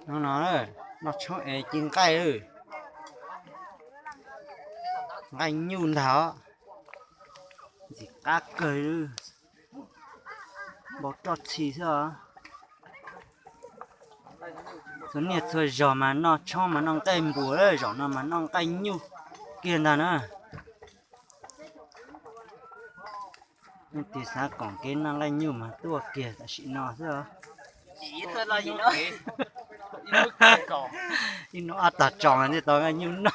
No no, noj tshoob es ci nqaij, nqaij nyuj ntag os. Ntxim qab kawg, npau roj txhi xwb os. Txhua niaj txhua zaus mas noj tshoob mas noj nqaij npua, zaum no mas noj nqaij nyuj kiag ntag na. Leej twg xav koom kev noj nqaij nyuj mas tuaj kiag tam sim no xwb os. Ib hnub ob tog tsoos thiaj tau nqaij nyuj noj.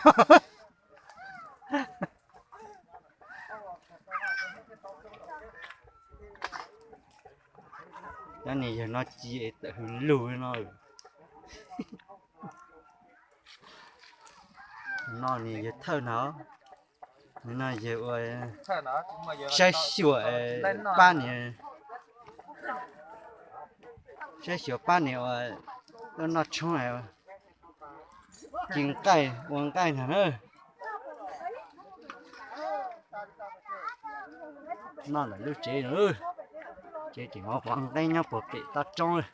Cov niag yawg no ci es tawm hws lug no. No niag yawg thawj no, no yawg ua saib xyuas pab niag, saib xyuas pab niag ua tuaj noj tshoob, ci nqaij ua nqaij ntag na. Noj lawm lub tsev, tsev tseem ua pov nqeeb nyob puag pem toj roob.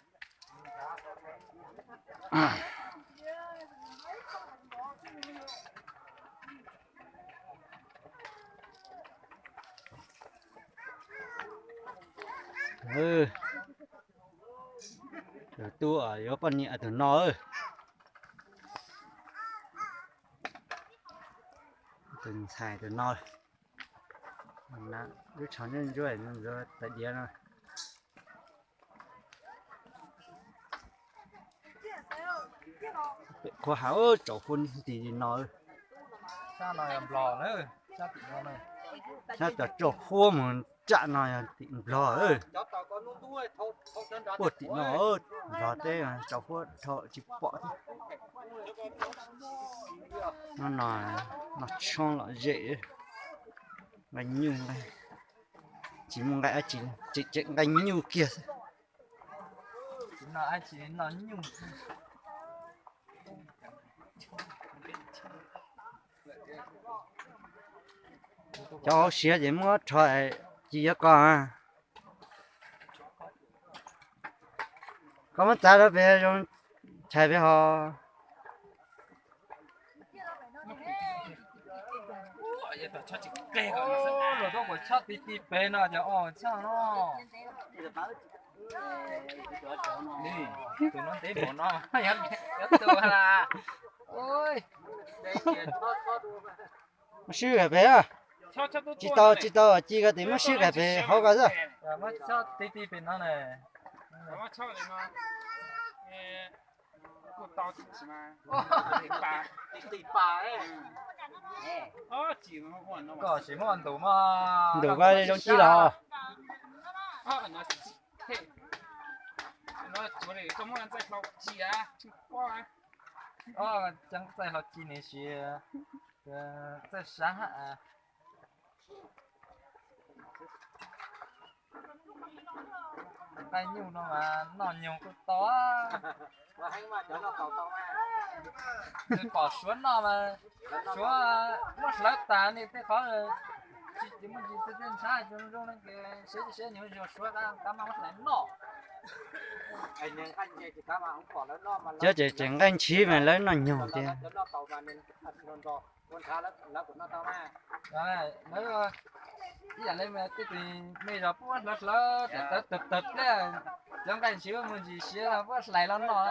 Tus tub yuav poj niam tus no, tus ntxhais tus no, lub tsho ntsuab ntsuab tais diav no. Qhuav hav tsaus huab nti li no. Sab cov tsaus huab mus tsam no yog tim Nplog, puag tim no, Nplog teb tsaus huab dhau tsis pom thiab. No, no tshoob lom zem, nqaij nyuj, tsis muaj nqaij dab tsi, tseem nqaij nyuj kiag xwb. Cov hauv siav ces muab rho, ci yuav koj. Koj muab txav rau pem zoo tshais pem hos. Luag tuaj kuas chob ti ti pem no cov os, chob no. Tus no ntev npaum no, yuav tu las. Muab swb kiag pem, tsis tau, tsis tau ci ko tes muab swb kiag pem hauv ko xwb. Muab chob ti ti pem no na. Koj tsis muaj ntus mas. Ntus ko zoo ci los. Txaij hlau ci nws siv, txaij sab. Nqaij nyuj no mas noj nyoog kuj tau. Nws pom Suav noj mas Suav muab hlawv tas nej tej qhov tsis muaj ntsis tej ntshab zoo zoo, siav siav nyoog zoo Suav qab mas muab hlais noj. Cov ces tseem nqaij ntshiv mas lawv noj nyoog tiag. Ib yam li tej tus me zos puab hlawv hlawv tawv tawv pliaj, cov nqaij ntshiv muaj ntsis siav puab hlais los noj.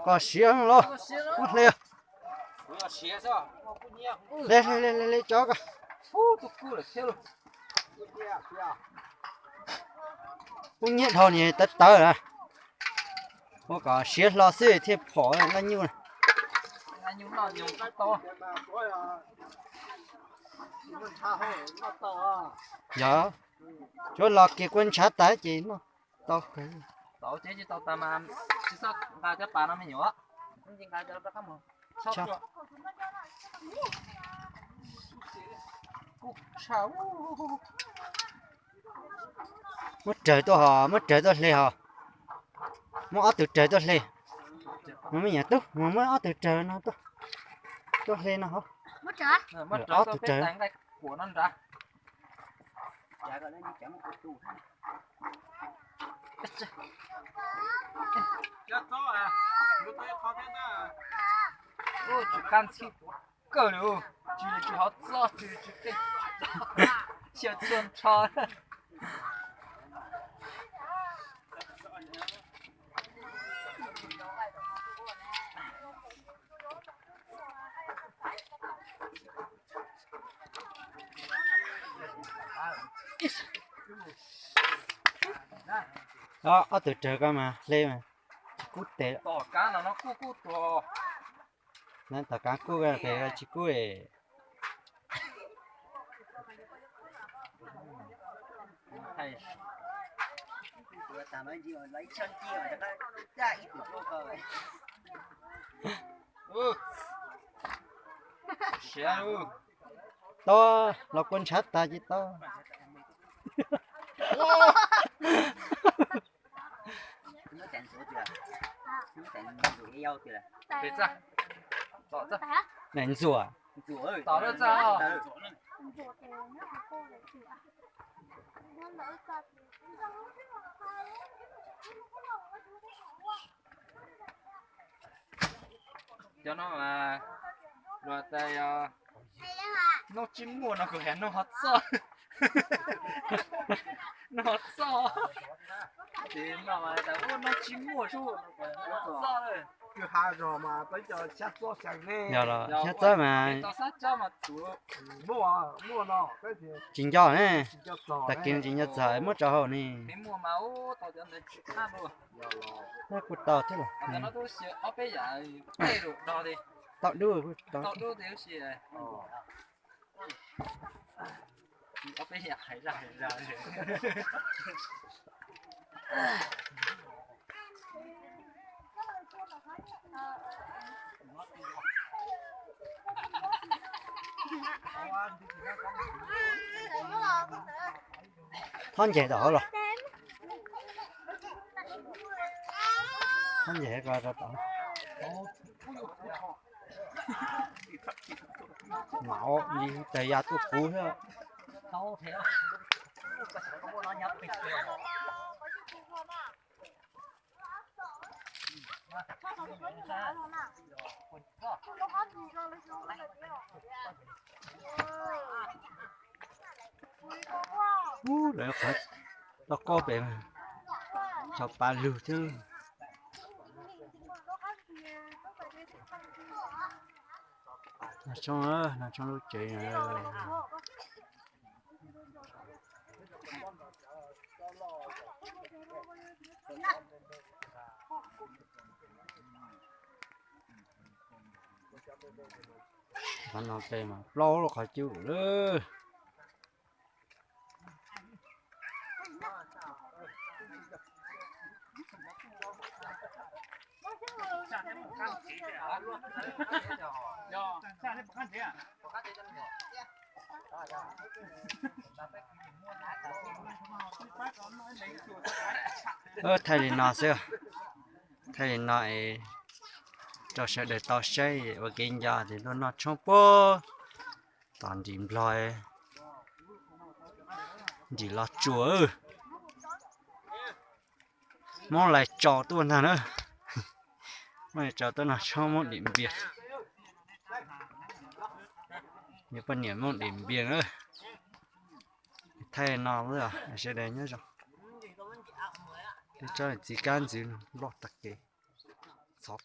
Koj siav los, muab hle, hle hle hle cov ko. Kub nyiab dhau ni tawv tawv lawm. Ua kom siav hlo xwb thiaj phom nqaij nyuj. Yog, tsuav los kiag kua ntshav tas ces noj tau kawg. Muab raws tuaj hos, muab raws tuaj hle hos. Muab ob tug raws tuaj hle. Mus me nyuam tub, mus muab ob tug raws no tuaj, tuaj hle no hos. Ob tug raws. Kuam no nrad. Ces Ua tsis qab ntxhib kawg li, tsis li tsis hov txob, tsis li tsis tej, xyaw txhua nrho. Ob tug rawg ko mas hle mas tsis kub tes. Tom kab no no kub kub tuag. Tom kab kub pem tsis kub. Siav, tau los kua ntshav tag ces tau. Ntxuav. Cov no mas luag tas yog noj tsis muaj no, kuv hais noj hov txoj. Noj hov txoj. Ces no mas tas ua noj tsis muaj, noj hov txoj. Kwj ha zog mas peb cov xyab txob xya ne. Yog los xyab txob mas tau xyab txob mas txuav. Tsis nco ne. Tag kis tsis nco txog muab rau hauv ne. Muaj mas ua tau cov ntawd tsis qab dua. Kuj tau thiab los. Ob peb yam tej lus dog li. Tau dub, tau dub. Txhob nceg tom hauv los. Txhob nceg ko rau tom. Maum li tes ya tuaj kuv thiab. Ub, lawv qhov toj qaub pem, txog pa lug thiab. Nag tshoob, nag tshoob lub tsev. Qhov no pem mas plaub lub qhov cub lawm. Thaij li no xwb, thaij li no es rau sawv daws tau saib ua kev nco tias tuaj noj tshoob puag tom nrim nplog, nrim Los Tsuas. Hmoob lais tsaus tuaj ntag na. Hmoob lais tsaus tuaj noj tshoob Hmoob Dim Npias. Yog poj niam Hmoob Dim Npias na. Thaij no xwb, sawv daws nyob zoo. Peb tsob txiv kab ntxwv no loj tag kev, txhov